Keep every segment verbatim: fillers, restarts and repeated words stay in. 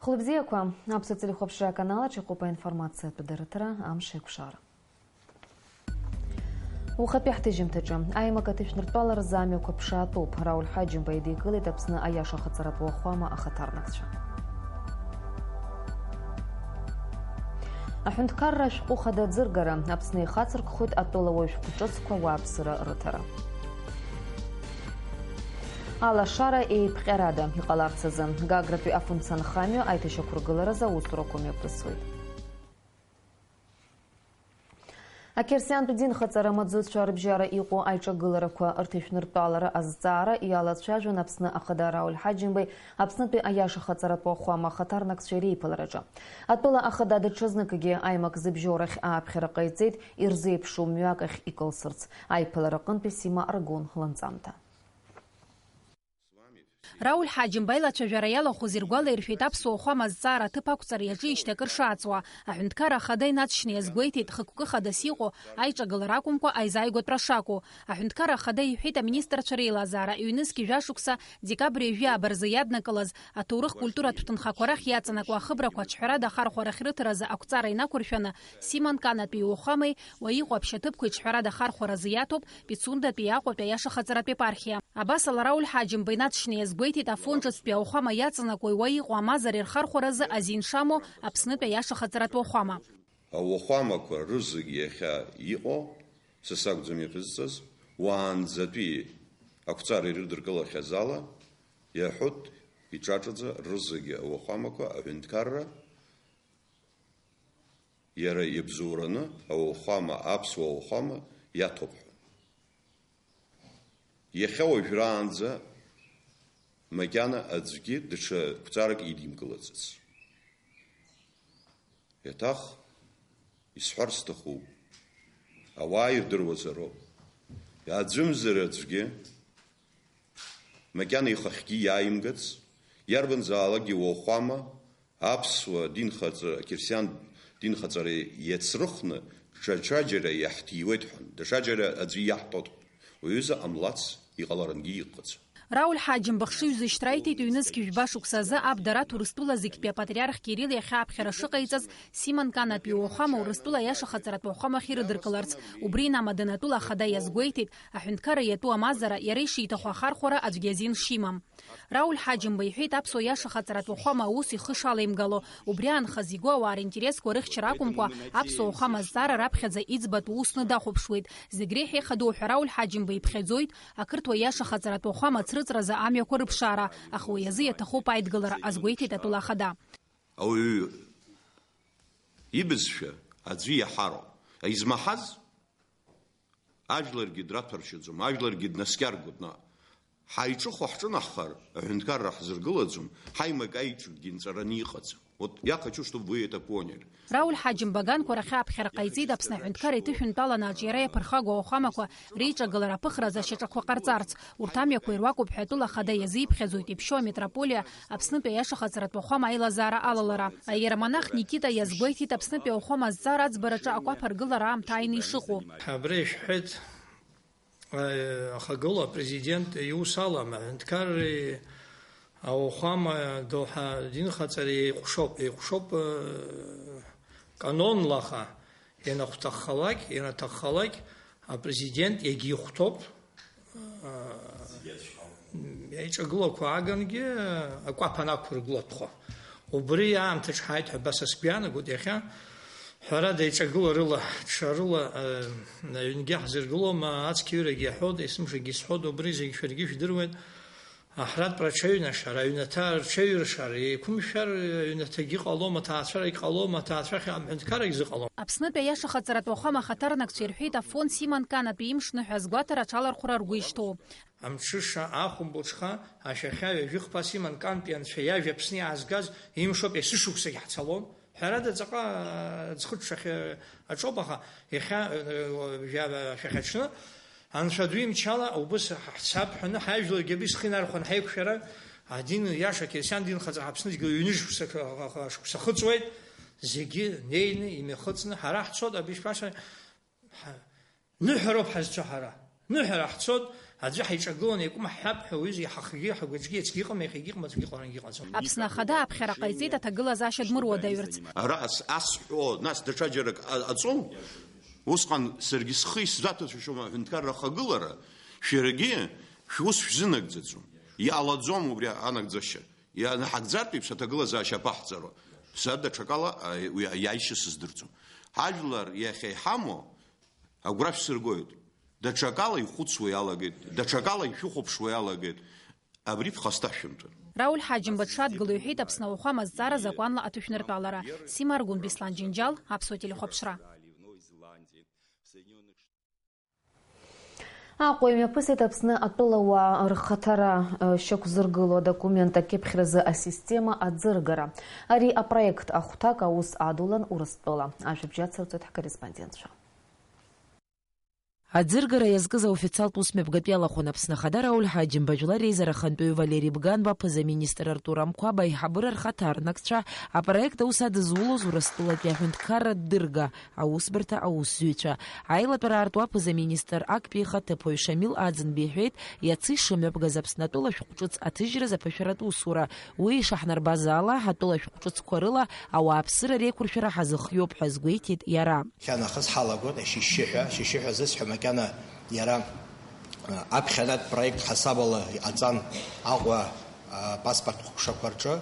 Хәлыбзиақәа, аԥсуа телехәаԥшра аканал аҿы иҟоуп аинформациатә дырраҭара Амш еиқәшара. Ухатәи ҳҭыжьымҭаҿы, аимак аҭышәныртәаларазы амҩақәа ԥшаатәуп, Рауль Ҳаџьымба идикылеит Аԥсны аиашахаҵаратә уахәама ахаҭарнакцәа. Аҳәынҭқарра ашәҟәы хада аӡыргара, Аԥсны ихацыркхоит атәылауаҩ шәҟәы ҿыцқәа уааԥсыра рыҭара. Алашара еиԥҟьарада иҟаларц азы, Гагратәи афымца нхамҩа аиҭашьақәыргыларазы аусурақәа мҩаԥысуеит. Ақьырсиантә динхаҵара амаӡоцәа рыбжьара иҟоу аиҿагыларақәа рҭышәныртәалара азҵаара иалацәажәон Аԥсны Ахада Рауль Ҳаџьымбеи Аԥснытәи аиашахаҵаратә уахәама ахаҭарнакцәеи реиԥылараҿы. Атәыла Ахада даҽазныкгьы аимак зыбжьоу рахь ааԥхьара ҟаиҵеит, ирзеиԥшу мҩак ахь икылсырц. Аиԥылара аҟынтәи Сима Аргәын ланҵамҭа. Рауль Ҳаџьымба илацәажәара иалахәыз иргәалаиршәеит аԥсуа уахәама азҵаара аҭыԥ ақәҵара иаҿижьҭеи акыр шааҵуа. Аҳәынҭқарра Ахада инаҵшьны иазгәеиҭеит хықәкы хадас иҟоу аиҿагылара акәымкәа аизааигәатәра шакәу. Аҳәынҭқарра Ахада иҳәеит аминистрцәа реилазаара ҩнызқь жәашықәса декабрь ҩажәи ааба рзы иаднакылаз аҭоурых-культуратә ҭынхақәа рахь иаҵанакуа ахыбрақәа аҿҳәарада ахархәара ахьрыҭараз ақәҵара инақәыршәаны Симон Канатәи уахәамеи уа иҟоу аԥшьаҭыԥқәеи ҿҳәарада ахархәаразы иаҭоуп Пицундатәи Аҟәатәи аиашахаҵаратә епархиа. Абас ала Рауль Ҳаџьымба инаҵшьны иазгәеиҭеит Афон ҿыцтәи ауахәама иаҵанакуеи уа иҟоу амазареи рхархәаразы азин шамоу Аԥснытәи аиашахаҵаратә уахәама. Ауахәамақәа рызегь иахьа иҟоу, са сакәӡам иаԥызҵаз, уаанӡатәи ақәҵара ирыдыркылахьаз ала, иаҳәоит иҿаҿаӡа рызегьы ауахәамақәа аҳәынҭқарра иара ибзоураны ауахәама, аԥсуа ауахәама иаҭоуп ҳәа. Иахьа уажәраанӡа макьана аӡәгьы даҽа қәҵарак идимкылаӡац. Иаҭах, исҳәар сҭахуп, ауаа ирдыруазароуп. Аӡәымзар аӡәгьы макьана ихахьгьы иааимгац, иарбанзаалакгьы уахәама, аԥсуа динхаҵа-, ақьырсиан динхаҵара иацрыхны, ҽаџьара иаҳҭиуеит ҳәа, даҽаџьара аӡәы иаҳҭоит. Уаҩыза ҟамлац, иҟаларангьы иҟаӡам. Рауль Ҳаџьымба хшыҩзышьҭра аиҭеит ҩнызқь жәба шықәсазы аб Дараҭ Урыстәыла зегьтәи апатриарх Кирилл иахьа аԥхьара шыҟаиҵаз Симон Канатәи уахәама Урыстәыла аиашахаҵаратә уахәамахь ирыдыркыларц. Убри инамаданы атәыла ахада иазгәеиҭеит, аҳәынҭқарра иатәу амазара иара ишиҭаху ахархәара аӡәгьы азин шимам. Рауль Ҳаџьымба иҳәеит, аԥсуа иашахаҵаратә уахәама аус ихы шалеимгало, убри аанхаз игәы ауаа ринтересқәа рыхьчара акәымкәа, аԥсуа уахәама азҵаара раԥхьаӡа иӡбатәу усны дахәаԥшуеит. Зегь реиҳа ихадоу ҳәа Рауль Ҳаџьымба иԥхьаӡоит ақырҭуа иашахаҵаратә уахәама ацрыҵразы амҩақәа рыԥшаара, аха уи азы иаҭахуп аидгылара, азгәеиҭеит атәыла ахада. Ауаҩы ибызшәа аӡәы иаҳароуп. Измаҳаз ажәларгьы драҭәаршьаӡом, ажәларгьы днаскьаргоит, наҟ. Ҳаиҿыхо ҳҿынаҳхар, аҳәынҭқарра ҳзыргылаӡом, ҳаимак аиҿкгьы нҵәараны иҟаӡам. Вот я хочу, чтобы вы это поняли. Рауль Ҳаџьымба аганқәа рахь аԥхьара ҟаиҵеит Аԥсны аҳәынҭқарра иҭышәынтәаланы аҿиара иаԥырхагоу ауахәамақәа реиҿагылара аԥыхразы ашьаҿақәа ҟарҵарц. Урҭ амҩақәа ируакуп ҳәа атәыла ахада иазиԥхьаӡоит иԥшьоу амитрополиа Аԥснытәи аиашахаҵаратә уахәама аилазаара алалара. Аиеромонах Никита иазгәеиҭеит Аԥснытәи ауахәама азҵаара аӡбараҿы акәаԥ аргылара аамҭа ааины ишыҟоу. Абри ишәҳәеит, э, ахагылоу апрезидент иус ала, аҳәынҭқарреи ауахәама доуҳа динхаҵареи еиҟәшоуп, еиҟәшоуп, э, канонлаха, ианахәҭаххалак, ианаҭаххалак, апрезидент иагьихәҭоуп, э, иаҿагылақәа агангьы акәаԥ анақәыргылатәхо. Убри аамҭаҿ ҳааит ҳәа абас сгәы иаанагоит иахьа. Ҳәарада, иҿагыларыла, ҽарыла, э, аҩнгьы ҳзыргылом, ацқьаҩрагьы иаҳәоит, есымшагьы исҳәоит, убри зегь шәаргьы ижәдыруеит. Аҳратәра аҽаҩнашар, аҩнаҭа рҽаҩршар, еиқәымшәар, аҩнаҭагьы ҟалом, аҭаацәарагь ҟалом, аҭаацәахь аҳәынҭқаррагь зыҟалом. Аԥснытәи аиашахаҵаратә уахәама ахаҭарнакцәа ирҳәеит, Афон Симон Канатәи имшны ҳәа азгәаҭара аҽалархәра ргәы ишҭоу. Амҽыша, ахәымбылҿха, ашәахьа ҩажәи хԥа Симон Канатәи анцәа иажәа Аԥсны иаазгаз имшоуп, есышықәсагь ҳцалон. Ҳәарада, ҵаҟа, ӡхыҽҽахьа аҿоуп, аха иахьа, э, жәа-, шәахьаҽны, Анцәа ду имчала убыс ҳцап ҳәаны, ҳажәларгьы абри схы инархәан ҳаиқәшәара, адин иаша, ақьырсиан динхаҵара Аԥсны дгьыл ҩажәи шықәса, шықәса хыҵуеит, зегьы неины, имҩахыҵны, ҳара ҳцоит, абри шәбаша, ҳа-, ныҳәароуп ҳазцо ҳара. Ныҳәара ҳцоит, Аӡәы ҳаиҿагыланы иакәым ҳҳәап ҳәа, уаҩы иаҳахгьы, ҳагәаҿгьы ацәгьа иҟам, иахьагьы иҟам, аӡәгьы иҟарангьы иҟаӡам. Аԥсны Ахада аԥхьара ҟаиҵеит аҭагылазаашьа дмыруадаҩырц. Ара ас-, асҳәо, нас даҽаџьарак ҟа-, ҟаҵом. Усҟан саргьы схы исзаҭәашәом аҳәынҭқарра ахагылара, шәаргьы шәус шәзынагӡаӡом. Иҟалаӡом убри анагӡашьа. Ианаҳагӡартә еиԥш аҭагылазаашьа аԥаҳҵароуп. Са даҽакала, а, уи аиааишьа сыздырӡом. Ҳажәлар иахьа иҳамоу агәра шәсыргоит. Даҽакала ихәыцуа иалагеит, даҽакала ишәыхәаԥшуа иалагеит. Абри ԥхасҭа шәымҭан. Рауль Ҳаџьымба дшадгыло иҳәеит Аԥсны ауахәама азҵаара закәанла аҭышәныртәалара. Сима Аргәын, Беслан Џьынџьал, Аԥсуа телехәаԥшра. Аҟәа имҩаԥысит Аԥсны атәылауаа рхаҭара, э, шьақәзыргыло адокумент акьыԥхьразы асистема аӡыргара. Ари апроект ахәҭак аус адулан Урыстәыла. Ажәабжь ацырҵоит ҳкорреспондентцәа. Аӡыргара иазкыз аофициалтә ус мҩаԥгатә иалахәын Аԥсны Ахада Рауль Ҳаџьымба, жәлар реизара ахантәаҩы Валери Бганба, аԥыза-министр Артур Амқәаба, аиҳабыра рхаҭарнакцәа, апроект аус адызулоз Урыстәылатәи аҳәынҭқарратә дырга аусбарҭа аусзуҩцәа. Аилатәара аартуа аԥыза-министр актәи ихаҭыԥуаҩ Шамил Аӡынба иҳәеит, иацы ишымҩаԥгаз Аԥсны атәыла шәҟәҿыц аҭыжьразы аԥышәаратә усура, уи ишаҳнарбаз ала, атәыла шәҟәҿыцқәа рыла ауааԥсыра реиқәыршәара ҳазыхиоуп ҳәа азгәеиҭеит иара. Иахьанахыс ҳалагоит ашьшьыҳәа, ашьшьыҳәа зысҳәо макьана иара, а, аԥхьанатә проект ҳасабала иҟаҵан Аҟәа, а, паспорт ҟәшақәа рҿы,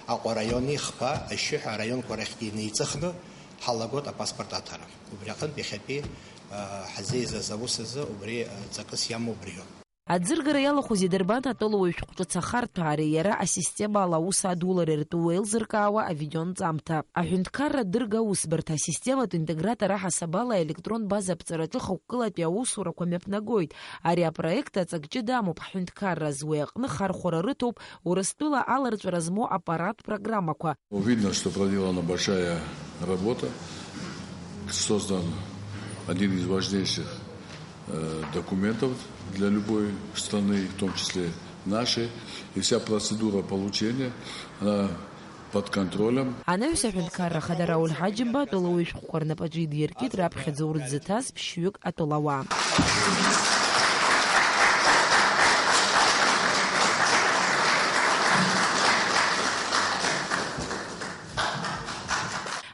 Аҟәа араион ихԥа ашьшьыҳәа араионқәа рахьгьы инеиҵыхны ҳалагоит апаспорт аҭара. Убри аҟынтә иахьатәи, а, ҳазеизаз аус азы убри, а, ҵакыс иамоу убриоуп. Аӡыргара иалахәыз идырбан атәылауаҩ шәҟәҿыц ахарҭәаареи иара асистемала аус адулареи ртәы еилзыркаауа авидеонҵамҭа. Аҳәынҭқарра дырга аусбарҭа асистематә интегратор аҳасабала аелектрон база аԥҵараҿы хықәкылатәи аусурақәа мҩаԥнагоит. Ари апроект аҵак ҷыда амоуп ҳҳәынҭқарраз, уи аҟны хархәара рыҭоуп Урыстәыла аларҵәара змоу аппараттә программақәа. Видно, что проделана большая работа. Создан один из важнейших, э, документов для любой страны, в том числе нашей. И вся процедура получения, она под контролем. Анаҩс аҳәынҭқарра ахада Рауль Ҳаџьымба атәылауаҩ шәҟәқәа рнапаҿы идиркит раԥхьаӡа урҭ зыҭаз ԥшьҩык атәылауаа.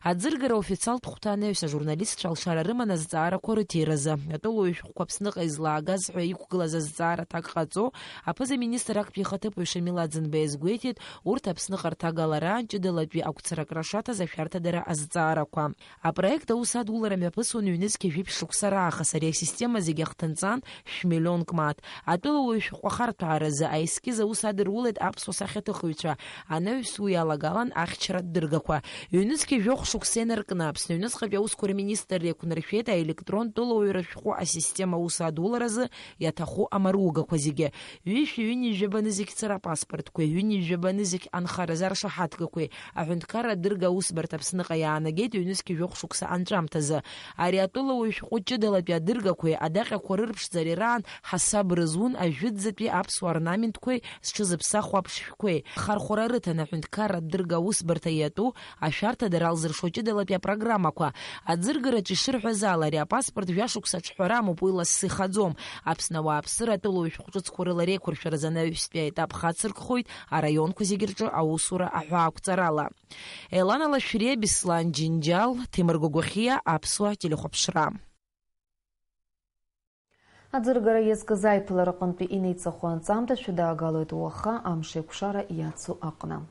Аӡыргара официалтә хәҭа анаҩс ажурналистцәа алшара рыман азҵаарақәа рыҭиразы. Атәылауаҩ шәҟәқәа Аԥсныҟа излаагаз ҳәа иқәгылаз азҵаара аҭак ҟаҵо, аԥыза-министр актәи ихаҭыԥуаҩ Шамил Аӡынба иазгәеиҭеит, урҭ Аԥсныҟа рҭагалараан ҷыдалатәи ақәцаракра шаҭаз ашәарҭадара азҵаарақәа. Апроект аус адулара мҩаԥысуан ҩнызқьи жәиԥшь шықәса раахыс, ари асистема зегьы ахҭынҵан шәмиллионк мааҭ. Атәылауаҩ шәҟәы ахарҭәааразы аескиз аус адырулеит аԥсуа сахьаҭыхыҩцәа, анаҩс уи иалагалан ахьчаратә дыргақәа. Ҩнызқьи жәохә шықәса инаркны, Аԥсны аҩныҵҟатәи аусқәа рминистрра иақәнаршәеит аелектронтә тәылауаҩра шәҟәы асистема аус адуларазы иаҭаху амаругақәа зегьы. Ҩышәи ҩынҩажәи жәаба нызқь цара апаспортқәеи, ҩынҩажәи жәаба нызқь анхаразы аршаҳаҭгақәеи, аҳәынҭқарра адырга аусбарҭа Аԥсныҟа иаанагеит ҩнызқьи жәохә шықәса анҵәамҭазы. Ари атәылауаҩ шәҟәы ҷыдалатәи адыргақәеи адаҟьақәа рырԥшӡареи раан ҳасаб рызун ажәытәӡатәи аԥсуа орнаментқәеи зҽызыԥсахуа аԥшшәқәеи. Хархәара рыҭан аҳәынҭқарра адырга аусбарҭа иатәу ашәарҭадара алзыршо ҷыдалатәи апрограммақәа. Аӡыргараҿы ишырҳәаз ала, ари апаспорт жәашықәса аҿҳәара амоуп, уи лассы ихаӡом. Аԥсны ауааԥсыра атәылауаҩ шәҟәҿыцқәа рыла реиқәыршәаразы анаҩстәи аетап хацыркхоит араионқәа зегьы рҿы аусура аҳәаақәҵарала. Елана Лашәриа, Беслан Џьынџьал, Ҭемыр Гогәахиа, Аԥсуа телехәаԥшра. Аӡыргара иазкыз аиԥылараҟынтәи инеиҵыху анҵамҭа шәыдаагалоит уаха амш еиқәшара иацу аҟны.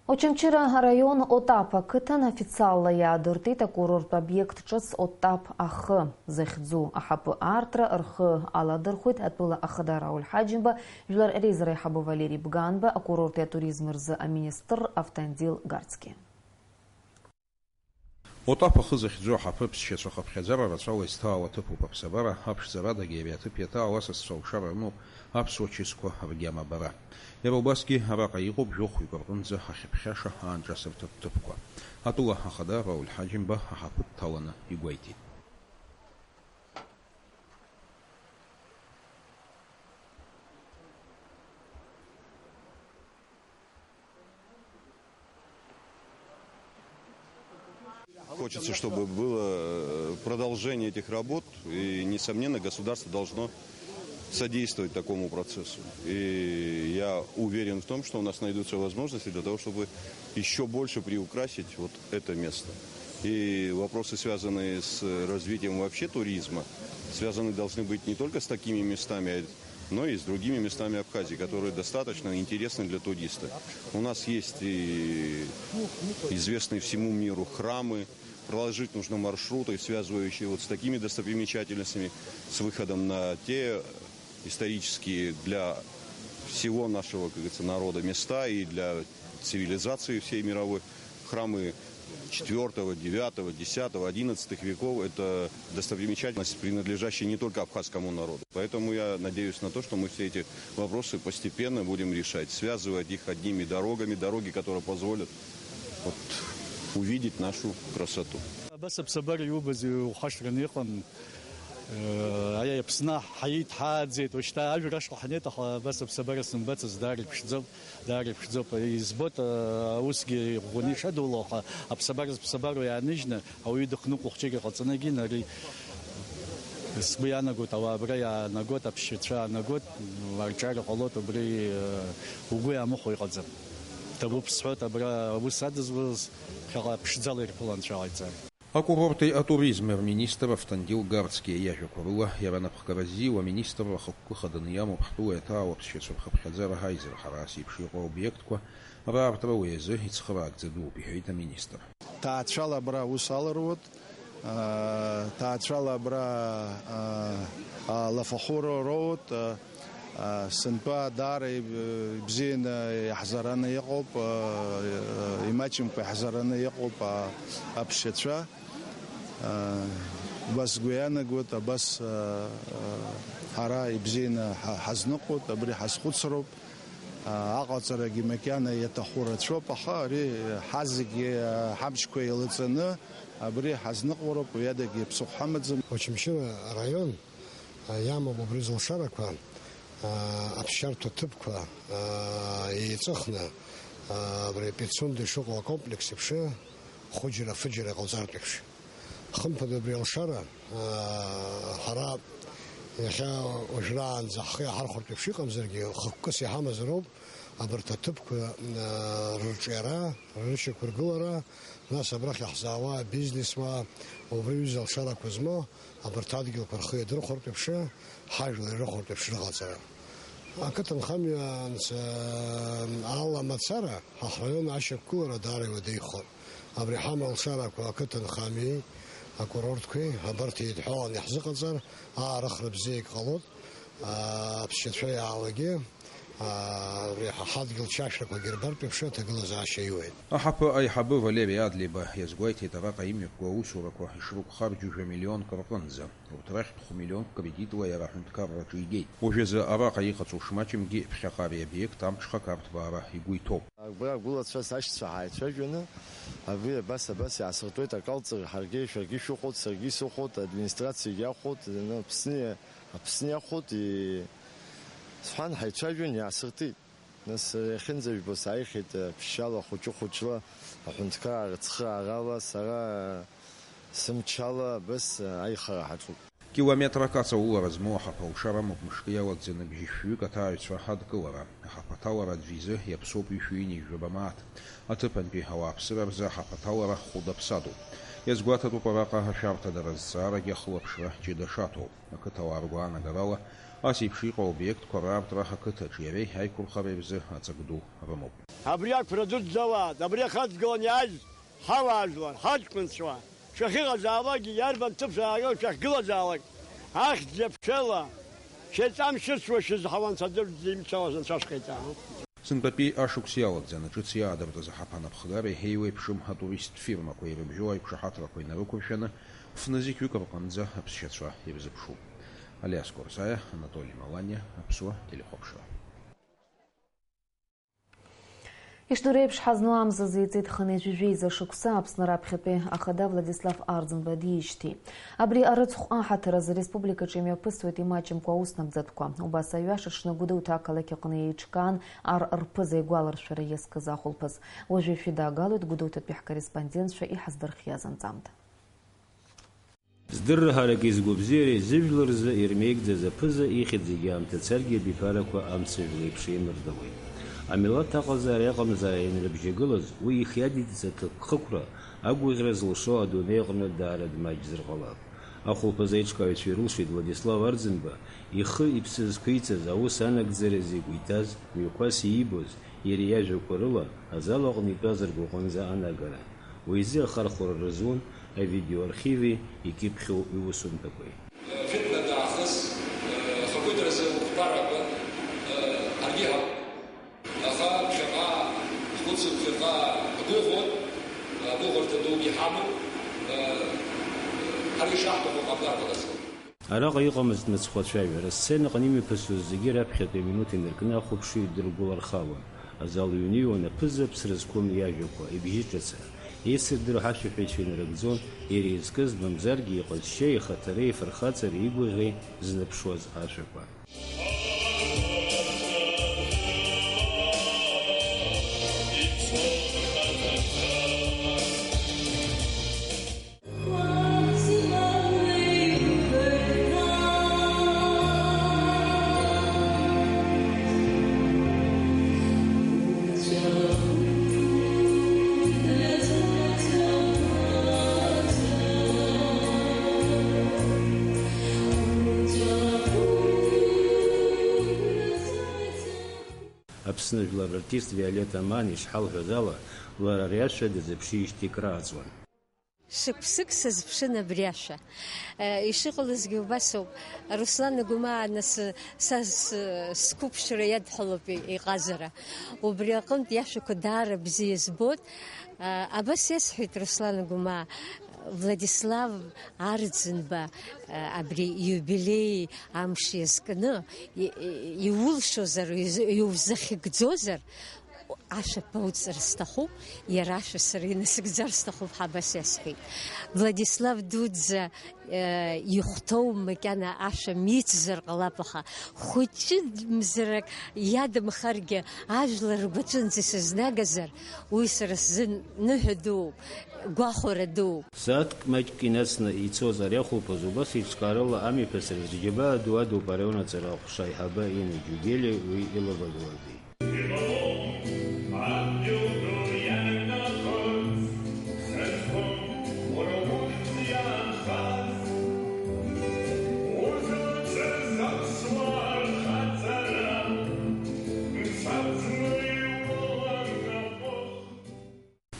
Очамчыра араион Отап ақыҭан официалла иаадыртит акурорттә обиект ҿыц Отап ахы захьӡу аҳаԥы аартра рхы аладырхәит атәыла ахада Рауль Ҳаџьымба, Жәлар реизара аиҳабы Валери Бганба, акурорти атуризми рзы аминистр Автандил Гарцки. Отап ахы захьӡу аҳаԥы ԥсшьацәа хыԥхьаӡара рацәала изҭаау аҭыԥуп аԥсабара, аԥшӡарадагьы ари аҭыԥ иаҭаау асасцәа алшара рымоуп аԥсуа чысқәа ргьама бара. Иара убасгьы араҟа иҟоуп жәохәҩык рҟынӡа ахьыԥхьаша аанҿасырҭатә ҭыԥқәа. Атәыла ахада Рауль Ҳаџьымба аҳаԥы дҭаланы игәеиҭеит. Хочется, чтобы было, э, продолжение этих работ, и, несомненно, государство должно содействовать такому процессу. И я уверен в том, что у нас найдутся возможности для того, чтобы еще больше приукрасить вот это место. И вопросы, связанные с развитием вообще туризма, связаны должны быть не только с такими местами, а но и с другими местами Абхазии, которые достаточно интересны для туриста. У нас есть и известные всему миру храмы, проложить нужно маршруты, связывающие вот с такими достопримечательностями, с выходом на те исторические для всего нашего, как говорится, народа места и для цивилизации всей мировой. Храмы четвёртого, девятого, десятого, одиннадцатого веков — это достопримечательность, принадлежащая не только абхазскому народу. Поэтому я надеюсь на то, что мы все эти вопросы постепенно будем решать, связывать их одними дорогами, дороги, которые позволят вот увидеть нашу красоту. Абас аԥсабара иубаз иухашҭраны иҟан. Э, аиа Аԥсны ҳаидҳааӡеит, уажәшьҭа ажәра ашҟа ҳанеит, аха абас аԥсабара сымбацызт, даара иԥшӡоуп, даара иԥшӡоуп. Избоит, э, усгьы иӷәӷәаны ишадуло, аха аԥсабара зыԥсабароу иааныжьны ауаҩы дыхныҟәо хәҷык иҟаҵаны егьин, ари сгәы иаанагоит, ауаа абра иаанагоит, аԥсшьацәа аанагоит, арҿиара ҟалоит, убри, э, угәы иаамыхәо иҟаӡам. Ҭабуп сҳәоит, абра аус адызуаз ԥхьаҟа ԥшӡала ирԥыло анцәа ҟаиҵар. Акурорти атуризми рминистр Автандил Гарцкиа иажәақәа рыла, иара анапхгара ззиуа аминистрра ахықәкы хаданы иамоуп ҳтәыла иаҭаау аԥсшьацәа рхыԥхьаӡара ҳаизара ҳара ас еиԥш иҟоу аобиектқәа раартра уи азы ицхыраагӡа дууп, иҳәеит аминистр. Ҭаацәала абра аус алароуеит, аа, ҭаацәала абра, аа, алафахәыра роуеит, аа, аа, сынтәа даара иб-, ибзианы иаҳзараны иҟоуп, аа, имаҷымкәа иаҳзараны иҟоуп, аа, аԥсшьацәа. Убас сгәы иаанагоит, абас, ҳара ибзианы ҳа-, ҳазныҟәоит, абри ҳазхәыцроуп. Аҟаҵарагьы макьана иаҭаху рацәоуп, аха ари ҳазегьы ҳамчқәа еилаҵаны абри ҳазныҟәароуп, уи адагьы ԥсыхәа ҳамаӡам. Очамчыра араион иамоуп убри зылшарақәа, аԥсшьарҭа ҭыԥқәа еиҵыхны, абри Пицунда ишыҟоу акомплекс еиԥш, хәыџьара-фыџьара иҟауҵартә еиԥш. Хымԥада абри алшара, аа, ҳара иахьа уажәраанӡа ҳхы иаҳархәартә еиԥш иҟамзаргьы, хықәкыс иҳамазароуп абарҭ аҭыԥқәа, аа, рырҿиара, рышьақәыргылара, нас абрахь иаҳзаауа абизнесуаа, убри аҩыза алшарақәа змоу абарҭ адгьылқәа рхы иадырхәартә еиԥш, ҳажәлар ирыхәартә еиԥш рыҟаҵара. Ақыҭанхамҩа анцәа ала мацара, ҳа ҳраион ашьақәгылара даара иуадаҩхоит. Абри ҳамалшарақәа ақыҭанхамҩеи акурортқәеи абарҭ еидҳәалан иаҳзыҟаҵар, аарыхра бзиак ҟалоит, аԥсшьацәа иаауагьы, абри ҳа ҳадгьыл чашәрақәагьы рбартә еиԥш аҭагылазаашьа иуеит. Аҳаԥы аиҳабы Валери Адлеиба иазгәеиҭеит, араҟа имҩаԥгоу аусурақәа ишрықәхар џьужәа миллионк рҟынӡа. Урҭ рахьтә хә-миллионк кредитла иара аҳәынҭқарраҿы игеит. Уажәазы араҟа иҟаҵоу шмаҷымкгьы, ԥхьаҟа ари абиект амҽхак арҭбаара игәы иҭоуп. Абра агәылацәа сашьцәа ҳааицәажәаны, абри абас, абас иаасыртуеит, акалҵыр, ҳаргьы, шәаргьы шәыхәоит, саргьы исыхәоит, администрациагьы иахәоит, ну, Аԥсни, Аԥсни иахәоит, и-, сҳәан, ҳаицәажәон, иаасыртит. Нас, иахьынӡажәбо сааихьеит, ԥшьшьала, хәыҷы-хәыҷла, аҳәынҭқараа рыцхыраарала, сара сымчала абас аихара ҳаҿуп. Километрак аҵаулара змоу аҳаԥы алшара амоуп мышкы иалагӡаны бжьышәҩык аҭааҩцәа ҳадкылара. Аҳаԥы аҭалара аӡә изы иаԥсоуп ҩышәи ҩынҩажәаба мааҭ. Аҭыԥантәи ауааԥсыра рзы аҳаԥы аҭалара хәыда-ԥсадоуп. Иазгәаҭатәуп араҟа ашәарҭадара азҵаарагьы ахылаԥшра ҷыда шаҭоу. Ақыҭауаа ргәаанагарала, ас еиԥш иҟоу аобиектқәа раартра ақыҭаҿы иареи аиқәырхареи рзы аҵак ду рымоуп. Абри ақәра дуӡӡа ауааӡ, абри ахы адгылан иааз ҳауаажәлар, ҳаҷкәынцәа, шәахьыҟазаалакгьы, иарбан ҭыԥ шәааго, шәахьгылазаалак, ахьӡ-аԥшала, шәеиҵамшьыцуа шәызҳауа Анцәа дырӡ имцәалаз Анцәа шәҟаиҵа. Сынтәатәи ашықәс иалагӡаны ҿыц иаадыртыз аҳаԥы анапхгареи еиуеиԥшым атуристтә фирмақәеи ирыбжьоу аиқәшаҳаҭрақәа инарықәыршәаны, фнызқьҩык рҟынӡа аԥсшьацәа ирзыԥшуп. Алиас Корсаиа, Анатоли Маланиа, Аԥсуа телехәаԥшра. Ишдыру еиԥш, ҳазну амзазы иҵит хынҩажәи жәеиза шықәса Аԥсны раԥхьатәи ахада Владислав Арӡынба диижьҭеи. Абри арыцхә аҳаҭыр азы республикаҿы имҩаԥысуеит имаҷымкәа аус нагӡатәқәа. Убас аҩаша ҽны Гәдоуҭа ақалақь аҟны еиҿкаан ар рԥыза игәаларшәара иазкыз ахәылԥаз. Уажәы ишәыдаагалоит Гәдоуҭатәи ҳкорреспондентцәа иҳаздырхиаз анҵамҭа. Здырра ҳарак изгәабзиареи зыжәлар рзы ирмеигӡаз аԥыза ихьӡ зегьы аамҭа царгьы абиԥарақәа амцажәла еиԥш еимырдауеит. Амилаҭ аҟазаара иҟамзаара ианрыбжьагылаз, уи ихиадиҵаз аҭакхықәра, агәыӷьра зылшо адунеи аҟны даара дмаҷзар ҟалап. Ахәылԥазы аиҿкааҩцәа ирылшеит Владислав Арӡынба ихы-иԥсы зқәиҵаз аус анагӡаразы игәы иҭаз, мҩақәас иибоз, иара иажәақәа рыла, азал аҟны итәаз ргәаҟынӡа анагара. Уи изы ахархәара рызун авидеоархиви икьыԥхьу иусумҭақәеи. Фитнада аахыс, ахақәиҭразы уқәԥарақәа, ҳаргьы иҳауп. Аха ԥхьаҟа, ҳхәыцып, ԥхьаҟа ҳгәыӷуеит, агәыӷырҭа дугьы ҳамоуп, ҳара ишаҳҭаху ҟамлар ҟалазароуп. Араҟа иҟамызт мыцхәы ацәажәара, асценаҟны имҩаԥысуаз зегьы раԥхьатәи аминуҭ инаркны ахәаԥшыҩ дыргәылархалон. Азал ҩныҩуан аԥыза ԥсра зқәым иажәақәа, ибжьы ҿыца. Еицырдыруа ҳашәаҳәаҩцәа инарыгӡон, иара изкыз, мамзаргьы иҟазшьеи, ихаҭареи, ифырхаҵареи, игәаӷьреи зныԥшуаз ашәақәа. Аԥсны жәлар рартист Виолетта Аман ишҳалҳәаз ала, лара ари ашәа дазыԥшижьҭеи крааҵуан. Шықәсык сазыԥшын абри ашәа. Э, ишыҟалазгьы убасоуп. Руслан Агәмаа нас са с-, сқәыԥшра иадҳәалоуп и-, иҟазара. Убри аҟынтә иашәақәа даара бзиа збоит. Э, абас иасҳәеит Руслан Агәмаа, Владислав Арӡынба, э, абри иубилеи амш иазкны, и-, и-, иулшозар, из-, иузахьыгӡозар, ашәа бауҵар сҭахуп, иара ашәа сара инасыгӡар сҭахуп ҳәа абас иасҳәеит. Владислав дуӡӡа, э, ихәҭоу макьана ашәа мицзар ҟалап, аха хәыҷымзарак иадамхаргьы, ажәлар ргәаҿынӡа сызнагазар, уи сара сзын ныҳәа дууп, гәахәара дууп. Сааҭк маҷк инацны ицоз ари ахәылԥаз убас еиҿкаарала амҩаԥысраз рџьабаа ду адуп араион аҵара аҟәша аиҳабы Инна Џьугели уи илывагылази.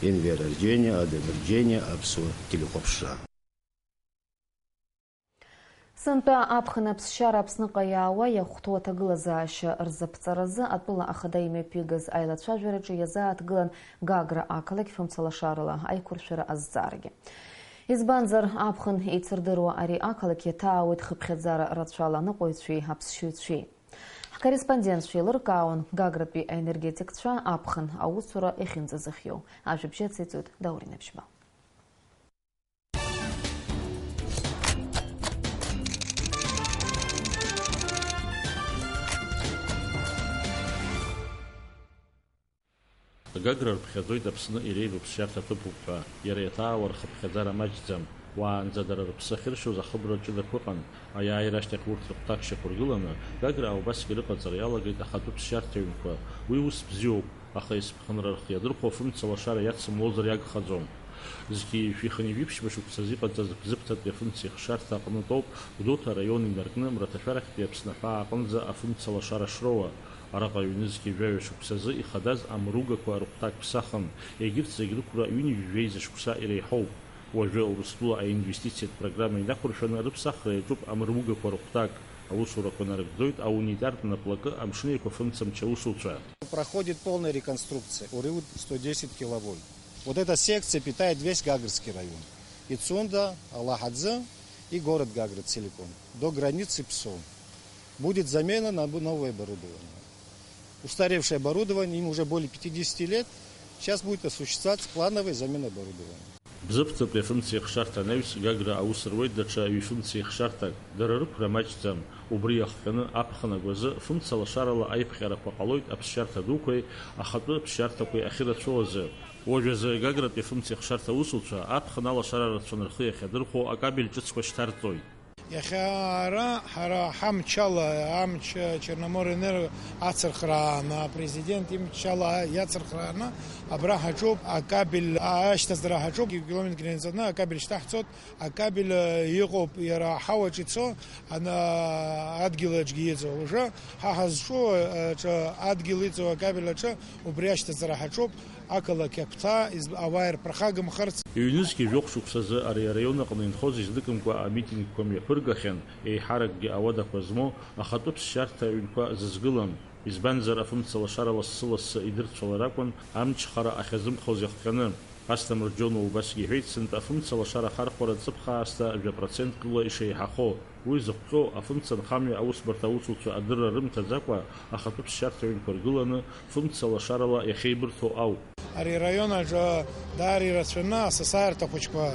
Енвер Арџьениа, Адам Арџьениа, Аԥсуа телехәаԥшра. Сынтәа аԥхын аԥсшьара Аԥсныҟа иаауа иахәҭоу аҭагылазаашьа рзаԥҵаразы атәыла ахада имҩаԥигаз аилацәажәараҿы иазааҭгылан Гагра ақалақь фымцалашарала аиқәыршәара азҵаарагьы. Избанзар, аԥхын еицырдыруа ари ақалақь иаҭаауеит хыԥхьаӡара рацәала аныҟәаҩцәеи аԥсшьаҩцәеи. Ҳкорреспондентцәа еилыркаауан Гагратәи аенергетикцәа аԥхын аусура иахьынӡазыхиоу. Ажәабжь ациҵоит Даур Инаԥшьба. Гагра рԥхьаӡоит Аԥсны иреиӷьу ԥсшьарҭа ҭыԥуп ҳәа. Иара иаҭаауа рхыԥхьаӡара маҷӡам. Уаанӡа дара рыԥсы ахьыршьоз ахыбра аҿы дақәыҟан. Аиааира ашьҭахь урҭ рыхәҭак шьақәыргыланы, Гагра аубасгьы рыҟаҵара иалагеит ахатәы ԥсшьарҭа ҩнқәа. Уи ус бзиоуп, аха есԥхынра рхы иадырхәо афымца лашара иацымлозар иагхаӡом. Зқьи жәшәи хынҩажәи ԥшьба шықәсазы иҟаҵаз Бзыԥҭатәи афымцеихшарҭа аҟнытәоуп Гәдоуҭа араион инаркны Мраҭашәарахьтәи Аԥсны аҳәаа аҟынӡа афымца лашара шроуа. Араҟа ҩнызқьи жәаҩа шықәсазы ихадаз амругақәа рыхәҭак ԥсахын, егьырҭ зегь рықәра ҩынҩажәи жәеиза шықәса иреиҳоуп. Уажәы Урыстәыла аинвестициатә программа инақәыршәаны рыԥсахра иаҿуп амругақәа рыхәҭак. Аусурақәа нарыгӡоит аунитартә наплакы Амшын Еиқәа фымцамч аусуцәа. Проходит полная реконструкция УРИУД сто десять киловольт. Вот эта секция питает весь Гагрский район. Ицунда, Алахадзе и город Гагра целиком. До границы ПСО. Будет замена на бу-, новое оборудование. Устаревшее оборудование, им уже более пятидесяти лет, сейчас будет осуществляться плановая замена оборудования. Бзыԥҭатәи афымцеихшарҭа анаҩс, Гагра аус руеит даҽа ҩ-фымцеихшарҭак. Дара рықәра маҷӡам. Убри иахҟьаны аԥхын агәазы фымца лашарала аиԥҟьарақәа ҟалоит аԥсшьарҭа дуқәеи ахатәы аԥсшьарҭақәеи ахьырацәоу азы. Уажәазы Гагратәи афымца ихшарҭа аусуцәа аԥхын алашара рацәаны рхы иахьадырхәо акабель ҿыцқәа шьҭарҵоит. Иахьа ара ҳара ҳамчала, амч Черноморенерго ацырхрааны, апрезидент имчала иацырхрааны, абра ҳаҿуп, акабель ашьҭаҵара ҳаҿуп, километр инаҵаны акабель шьҭаҳҵоит, акабель иҟоуп иара аҳауаҿ ицо, ана-, адгьыл аҿгьы иҵоу. Уже ҳа ҳазҿу аҿы адгьыл иҵоу акабель аҿы убри ашьҭаҵара ҳаҿуп. Ақалақь агәҭа, изб-, ауаа ирԥырхагамхарц. Ҩнызқьи жәохә шықәсазы ари араион аҟны инхоз изныкымкәа амитингқәа мҩаԥыргахьан, еиҳаракгьы ауадақәа змоу ахатәы ԥсшьарҭа аҩнқәа зызгылан, избанзар, афымца лашара лассы-лассы идырцәалар акәын амчхара ахьазымхоз иахҟьаны. Асҭамыр Џьонуа убасгьы иҳәеит, сынтәа афымца лашара ахархәара ҵыԥх аасҭа жәа процентк рыла ишеиҳахо. Уи зыхҟьо, афымца нхамҩа аусбарҭа аусуцәа адырра рымҭаӡакәа, ахатәы ԥсшьарҭа ҩнқәа ргыланы, фымца лашарала иахьеибырҭо ауп. Ари араион аҿы даара ирацәаны асасааирҭа хәыҷқәа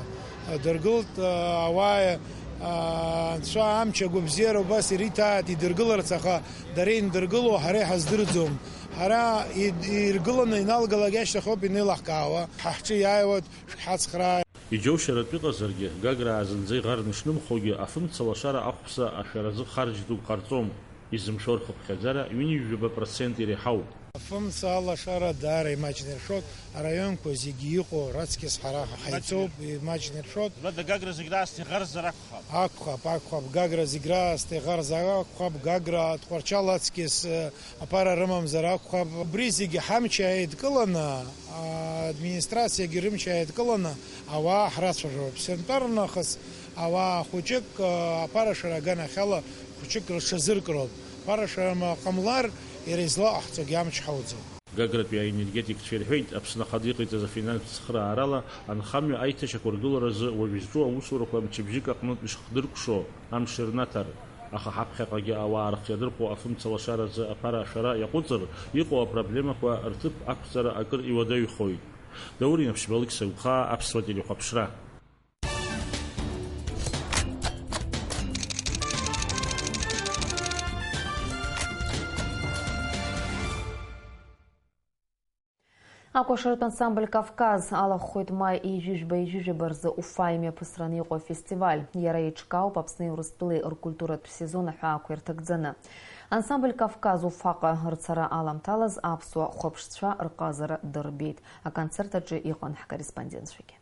дыргылт, ауаа, анцәа амч агәабзиара убас ириҭааит идыргыларц, аха дара индыргыло ҳара иҳаздырӡом. Ҳара ид-, иргыланы иналгалак иашьҭахь ауп инеилаҳкаауа, ҳа ҳҿы иааиуеит, шәҳацхраа. Иџьоушьаратә иҟазаргьы, Гаграа зынӡа иӷарны ишнымхогьы, афымца лашара ахәԥса ашәаразы харџь дук ҟарҵом. Изымшәо рхыԥхьаӡара ҩынҩажәаба процент иреиҳауп. Афымца алашара даара имаҷны иршоит, араионқәа зегьы иҟоу раҵкьыс ҳара ҳаицоуп, имаҷны иршоит. Гагра зегь раасҭа иӷарзар акәхап. Акәхап, акәхап, Гагра зегь раасҭа иӷарзар акәхап, Гагра Тҟәарчал аҵкьыс, э, аԥара рымамзар акәхап. Убри зегьы ҳамч ааидкыланы, а, администрациагьы рымч ааидкыланы ауаа ҳрацәажәоит. Сынтәа рнахыс ауаа хәыҷык, а, аԥарашәара аганахьала хәыҷык рҽазыркроуп. Ԥарашәара ма ҟамлар, иара излаҟаҳҵогьы амч ҳауӡом. Гагратәи аенергетикцәа ирҳәеит, Аԥсны Ахада иҟаиҵаз афинанстә цхыраарала анхамҩа аиҭашьақәыргыларазы уажә изҿу аусурақәа мчыбжьык аҟнытә ишхдыркәшо амш ирнаҭар. Аха ҳаԥхьаҟагьы ауаа рхы иадырхәо афымца лашаразы аԥара ашәара иаҟәыҵыр, иҟоу апроблемақәа рҭыԥ ақәҵара акыр иуадаҩхоит. Даур Инаԥшьба, Алықьса Гәхаа, Аԥсуа телехәаԥшра. Акәашаратә ансамбль Кавказ алахәхоит маи ҩажәи жәба-ҩажәи жәаба рзы Уфа имҩаԥысраны иҟоу афестиваль. Иара еиҿкаауп Аԥсни Урыстәылеи ркультуратә сезон аҳәаақәа ирҭагӡаны. Ансамбль Кавказ Уфаҟа рцара аламҭалаз аԥсуа хәаԥшцәа рҟазара дырбеит. Аконцерт аҿы иҟан ҳкорреспондентцәагьы.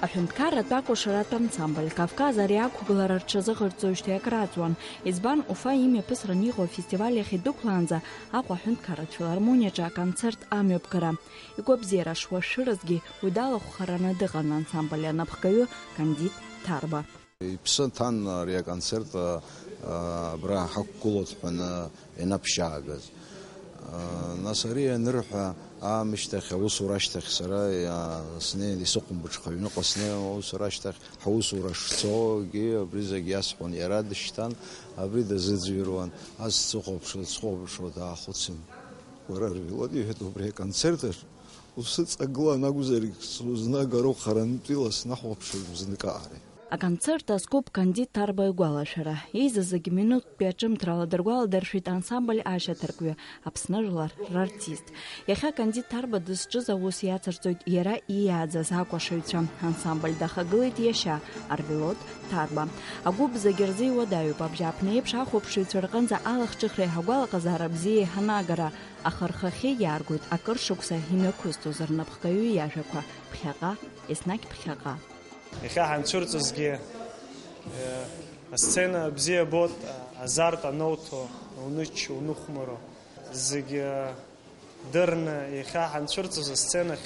Аҳәынҭқарратә акәашаратә ансамбль Кавказ ари ақәгылара рҽазыҟарҵоижьҭеи акрааҵуан. Избан, Уфа имҩаԥысран иҟоу афестиваль иахьадәықәлаанӡа Аҟәа аҳәынҭқарратә филармониаҿы аконцерт амҩаԥгара. Игәабзиара шуашәшәыразгьы уи далахәхараны дыҟан ансамбль анапхгаҩы Кандид Ҭарба. Иԥсы ҭан ари аконцерт, а, абра ҳақәгылоит ҳәаны ианаԥшьаагаз. А, нас ари анырҳәа, аамышьҭахь, аусура ашьҭахь сара, а, снеин исыхәмбыҽха аҩныҟа снеин, аусура ашьҭахь ҳаусура шцогьы абри зегь иасҳәон. Иара дышьҭан, абри дазыӡырҩуан, ас дсыхәаԥшуа, дсыхәаԥшуа даахәыцын. Уара, Арвилод, иҳәеит, убри аконцерт аҿы усыҵагылан акәзаргь, сузнагароуп харантәила снахәаԥшыр узныкаари. Аконцерт азкуп Кандид Ҭарба игәалашәара. Еизаз зегь минуҭтәи аҿымҭрала дыргәаладыршәеит ансамбль ашьаҭаркҩы, Аԥсны жәлар рартист. Иахьа Кандид Ҭарба дызҿыз аус иацырҵоит иара ииааӡаз акәашаҩцәа. Ансамбль дахагылеит иашьа, Арвилод Ҭарба. Агәыԥ зегь рзы иуадаҩуп абжьааԥны еиԥш ахәаԥшыҩцәа рҟынӡа алахҿыхреи ҳагәалаҟазаара бзиеи ҳанагара, аха рхахьы иааргоит акыр шықәса имҩақәысҵоз рнапхгаҩы иажәақәа, ԥхьаҟа, еснагь ԥхьаҟа. Иахьа ҳанцәырҵызгьы, э, асцена бзиа бот, азарт анауҭо, уныччо, унухәмаро. Зегьы, э, дырны, иахьа ҳанцәырҵыз асценахь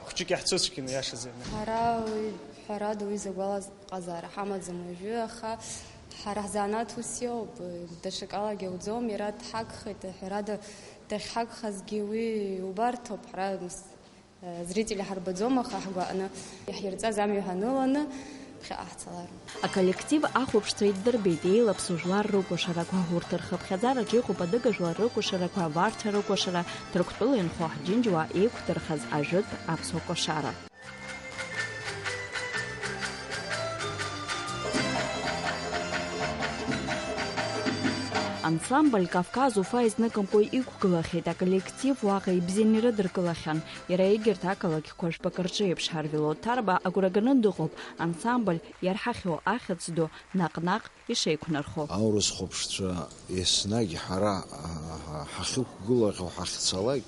хәыҷык иаҳцәыцәгьаны, иашаӡаны. Ҳара уи, ҳәарада, уи закә алаз ҟазаара ҳамаӡам уажәы, аха ҳара ҳзанааҭ ус иоуп, даҽакалагьы ауӡом, иара дҳагхеит, ҳәарада, дахьҳагхазгьы уи убарҭоуп, ҳара, зрители ҳарбаӡом, аха ҳгәаҟны иаҳирҵаз амҩа ҳаныланы ԥхьаҟа ҳцалароуп. Аколлектив ахәаԥшцәа иддырбеит еилаԥсоу жәлар рыкәашарақәа, урҭ рхыԥхьаӡараҿы иҟоуп адыгажәлар рыкәашарақәа, Варча рыкәашара, Ҭырқәтәыла инхо ҳџьынџьуаа еиқәдырхаз ажәытә аԥсуа кәашара. Ансамбль Кавказ Уфа изныкымкәа иқәгылахьеит, аколлектив уаҟа ибзианы ирыдыркылахьан. Иара егьырҭ ақалақьқәа жәпакы рҿы еиԥш, Ҳарвило Ҭарба агәра ганы дыҟоуп, ансамбль иарҳахьоу ахьӡ ду наҟ-наҟ ишеиқәнархо. Аурыс хәаԥшцәа еснагь ҳара, ҳа-, ҳа-, ҳахьықәгылахьоу ҳахьцалак,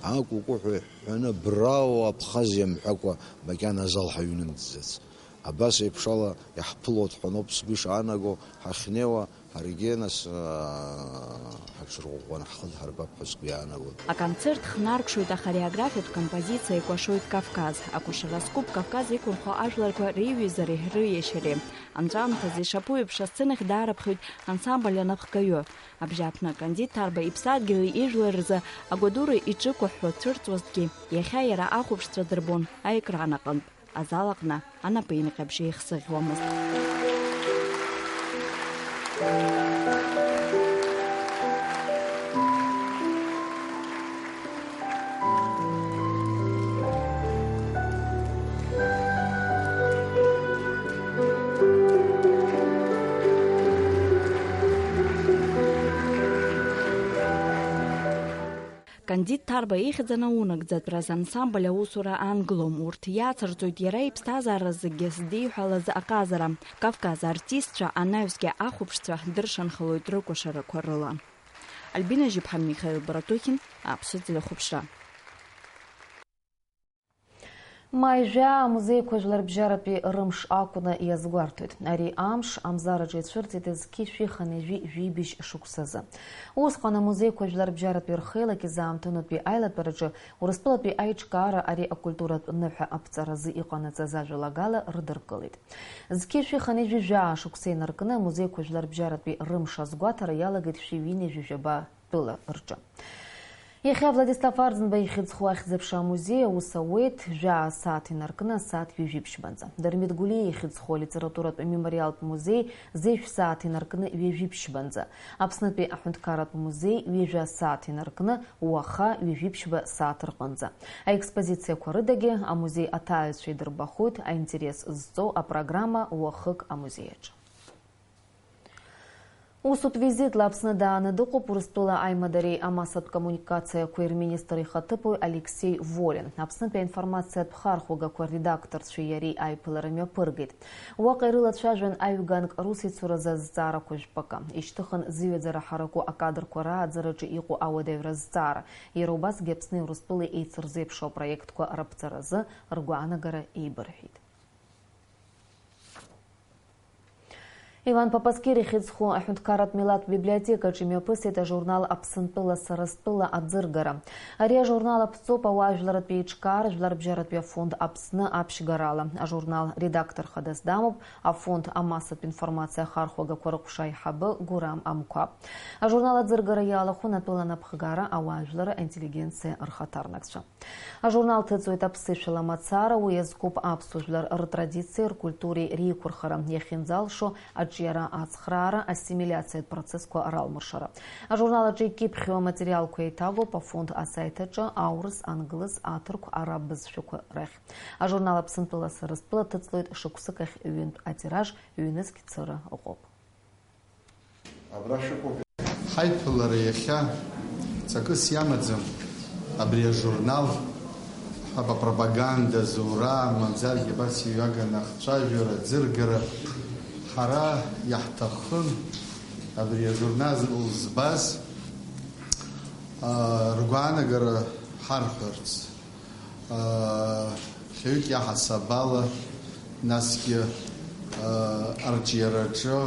акәукәуҳәа иҳәҳәаны, браво, Абхазиа мҳәакәа макьана азал ҳаҩнымҵӡац. Абас еиԥшала иаҳԥыло дҳәаноуп сгәы ишаанаго, ҳахьнеиуа, ҳаргьы, нас, аа, ҳаҽырӷәӷәаны ҳхы дҳарбап ҳәа сгәы иаанагоит. Аконцерт хнаркшоит ахореографиатә композициа икәашоит Кавказ. Акәашара зкуп Кавказ иқәынхо ажәларқәа реиҩызареи рыиашьареи. Анҵәамҭазы ишаԥу еиԥш асценахь даараԥхьоит ансамбль анапхгаҩы. Абжьааԥны Кандид Ҭарба иԥсадгьыли ижәлари рзы агәадура иҿықәыҳәҳәо дцәырҵуазҭгьы, иахьа иара ахәаԥшцәа дырбон аекран аҟынтә. Азал аҟны анапеинҟьабжь еихсыӷьуамызт. Кандид Ҭарба ихьӡ анаунагӡатәраз ансамбль аусура ангылом, урҭ иацырҵоит иара иԥсҭазаара зегьы здиҳәалаз аҟазара. Кавказ артистцәа анаҩсгьы ахәаԥшцәа дыршанхалоит рыкәашарақәа рыла. Альбина Жьыԥҳа, Михаил Братухин, Аԥсуа телехәаԥшра. Маи жәаа амузеиқәа жәларбжьаратәи рымш акәны иазгәарҭоит. Ари амш Амзараҿы ицәырҵит зқьи шәи хынҩажәи жәибжь шықәсазы. Усҟан амузеиқәа жәларбжьаратәи рхеилак изаамҭоу аҩнытәи аилатәараҿы Урыстәылатәи аиҿкаара ари акультуратә ныҳәа аԥҵаразы иҟанаҵаз ажәалагала рыдыркылеит. Зқьи шәи хынҩажәи жәаа шықәса инаркны амузеиқәа жәларбжьаратәи рымш азгәаҭара иалагеит шәи ҩынҩажәи жәаба тәыла рҿы. Иахьа Владислав Арӡынба ихьӡ зху Ахьӡ-аԥша амузеи аус ауеит, жәаа сааҭ инаркны асааҭ ҩажәи ԥшьбанӡа. Дырмит Гәлиа ихьӡ зху алитературатә мемориалтә музеи зежә сааҭ инаркны ҩажәи ԥшьбанӡа. Аԥснытәи аҳәынҭқарратә музеи ҩажәа сааҭ инаркны уаха ҩажәи ԥшьба сааҭ рҟынӡа. Аекспозициақәа рыдагьы амузеи аҭааҩцәа идырбахоит аинтерес зҵоу апрограмма уахык амузеи аҿы. Усутә визитла Аԥсны дааны дыҟоуп Урыстәыла аимадареи амассатә коммуникациақәеи рминистр ихаҭыԥуаҩ Алексеи Волин. Аԥснытәи аинформациатә хархәагақәа редакторцәеи иареи аиԥылара мҩаԥыргеит. Уаҟа ирылацәажәан аҩганк русеицуразы азҵаарақәа жәпакы. Ишьҭыхын зыҩаӡара ҳараку акадрқәа рааӡараҿы иҟоу ауадаҩра азҵаара. Иара убасгьы Аԥсни Урыстәылеи еицырзеиԥшу апроектқәа раԥҵаразы ргәаанагара еибырҳәеит. Иван Папаскир ихьӡ зху аҳәынҭқарратә милаҭтә библиотекаҿы имҩаԥысит ажурнал Аԥсынтәыла сара стәыла аӡыргара. Ари ажурнал аԥҵоуп ауаажәларратә еиҿкаара жәларбжьаратәи афонд Аԥсны аԥшьгарала. Ажурнал редактор хадас дамоуп афонд амассатә информациа ахархәагақәа рыҟәша аиҳабы Гурам Амқәаб. Ажурнал аӡыргара иалахәын атәыла анапхгара, ауаажәларра, аинтеллигенциа рхаҭарнакцәа. Ажурнал ҭыҵуеит аԥсышәала мацара, уи иазкуп аԥсуа жәлар ртрадициеи ркультуреи реиқәырхара, иахьынӡалшо аҿиара, ацхраара, ассимилиациатә процессқәа ралмыршара. Ажурнал аҿы икьыԥхьу аматериалқәа еиҭагоуп афонд асаит аҿы аурыс, англыз, аҭырқә, араб бызшәақәа рахь. Ажурнал Аԥсынтәыла сара стәыла ҭыҵлоит шықәсык ахь ҩынтә атираж, ҩнызқь цыра ыҟоуп. Абра шәыҟоуп. Ҳаиԥылара иахьа ҵакыс иамаӡам. Абри ажурнал ҳәа апропаганда зура, мамзаргьы абас иҩаганы ахцәажәара, аӡыргара, ҳара иаҳҭахын абри ажурнал збаз, аа, ргәаанагара ҳарҳәарц. Хьаҩык иаҳасабала, насгьы арҿиараҿы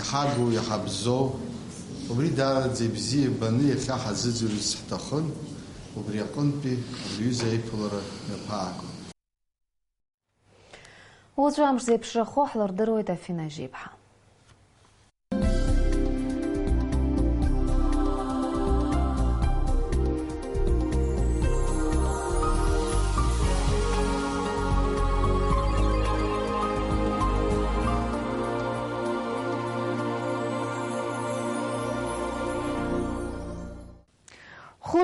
иҳагу, иҳабзоу, убри даараӡа ибзиа баны иахьа ҳазыӡырҩырц ҳҭахын, убри аҟынтәи абри аҩыза аиԥылара мҩаԥаагон. Уаҵәы амш зеиԥшрахо ҳлырдыруеит, Афина Жьеиԥҳа.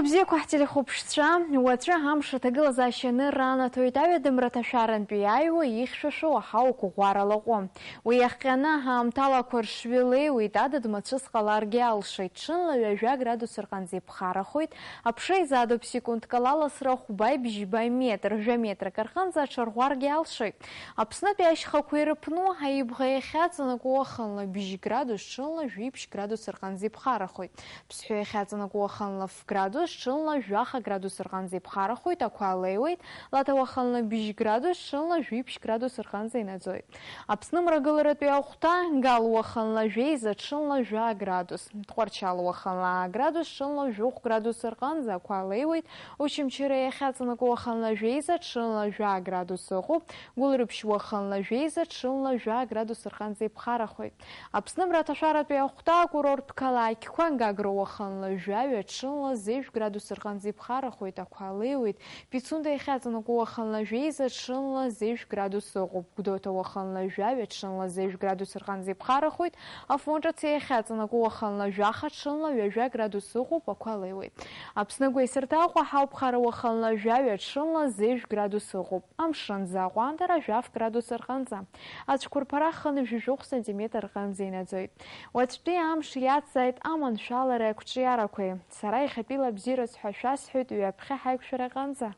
Бзиақәа ҳтелехәаԥшцәа, уаҵәы амш аҭагылазаашьа анырра анаҭоит аҩадамра аҭашәарантәи иааҩуа ихьшәашәо аҳауа қәыӷәӷәара лаҟәы. Уи иахҟьаны аамҭалақәа ршҩы леиуеит, адыд мацәыс ҟаларгьы алшоит, ҽынла ҩажәа градус рҟынӡа иԥхарахоит, аԥша изаатуп секундк ала ласра хәбаи бжьбаи метр, жәа метрак рҟынӡа аҽарӷәаргьы алшоит. Аԥснытәи ашьхақәа ирыԥну, аибӷа иахьаҵанакуа уахынла бжь градус, ҽынла жәиԥшь градус рҟынӡа иԥхарахоит. Ԥсҳәы иахьаҵанакуа уахынла ф градус, ҽынла жәаха градус рҟынӡа иԥхарахоит, ақәа леиуеит, Лаҭа уахынла бжь градус, ҽынла жәиԥшь градус рҟынӡа инаӡоит. Аԥсны мрагыларатәи ахәҭа, Гал уахынла жәеиза, ҽынла жәа градус, Тҟәарчал уахынла аа градус, ҽынла жәохә градус рҟынӡа ақәа леиуеит, Очамчыра иахьаҵанакуа уахынла жәеиза, ҽынла жәа градус ыҟоуп, Гәылрыԥшь уахынла жәеиза, ҽынла жәа градус рҟынӡа иԥхарахоит. Аԥсны мраҭашәаратәи ахәҭа акурорттә қалақьқәа, Гагра уахынла жәаҩа, ҽынла зежә градус рҟынӡа иԥхарахоит, ақәа леиуеит, Пицунда иахьаҵанакуа уахынла жәеиза, ҽынла зежә градус ыҟоуп, Гәдоуҭа уахынла жәаҩа, ҽынла зежә градус рҟынӡа иԥхарахоит, Афон ҿыц иахьаҵанакуа уахынла жәаха, ҽынла ҩажәа градус ыҟоуп, ақәа леиуеит. Аԥсны агәеисырҭа Аҟәа ҳауп, Хара уахынла жәаҩа, ҽынла зежә градус ыҟоуп. Амшынӡы аҟәандара жәаф градус рҟынӡа. Ацәқәырԥара хынҩажәи жәохә сантиметр рҟынӡа инаӡоит. Уаҵәтәи амш иацзааит аманшәалареи ақәҿиарақәеи. Сара иахьатәиала бзиара сҳәа шәасҳәоит, ҩаԥхьа ҳаиқәшәара аҟынӡа.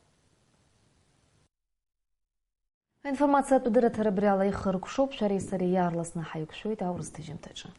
Аинформациатә дырраҭара абри ала ихыркәшоуп, шәареи сареи иаарласны ҳаиқәшәоит аурыс ҭыжьымҭаҿы.